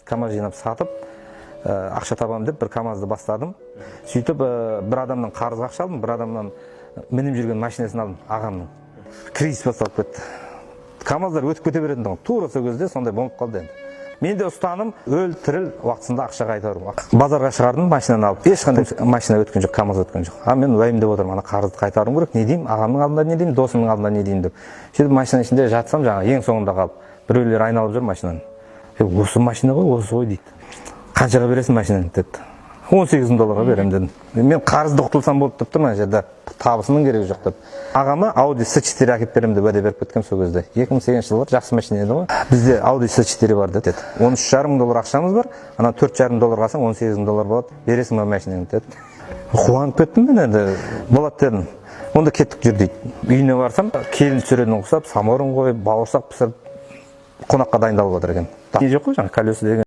КамАЗ жинап сатып, ақша табамын деп бір КамАЗды бастадым. Сөйтіп, бір адамнан қарызға ақша алдым, бір адамнан мініп жүрген машинасын алдым ағамның. Кризис басталып кетті, КамАЗдар өтіп кете беретін тұғын. Тура сол кезде сондай болып қалды. Енді менде ұстаным: өл, тіріл, уақытысында ақша қайтару. Базарға шығардым машинаны алып, ешқандай машина өткен жоқ, КамАЗ өткен жоқ. А мен уайымдап отырмын: ана қарызды қайтаруым керек, не деймін ағамның алдында, не деймін досымның алдында, не деймін деп. Сөйтіп машина ішінде жатсам, жаңағы ең соңында қалып біреулер айналып жүр машинаны. «Е, осы машина ғой, осы ғой», – дейді. «Қаншаға бересің машинаны?» – деді. «18 000 долларға беремін», – дедім. Мен қарызды құтылсам болды деп тұрмын, ана жерде табысының керегі жоқ деп. Ағама Ауди С 4 әкеліп беремін деп уәде беріп кеткенмін сол кезде. 2008 жылы, жақсы машина еді ғой. «Бізде Ауди С 4 бар», – деді. «13,5 мың доллар ақшамыз бар, ана 4,5 долларға алсаң, 18 000 доллар болады, бересің ба машинаңды?» – деді. Қуанып кеттім мен енді. «Болады», – дедім. «Онда кеттік, жүр», – дейді. Үйіне барсам, келін түсіретінін ұқсап, самаурын қойып, бауырсақ пісіріп, қонаққа дайындалып отыр екен. Не жоқ қой, жаңағы колеса деген.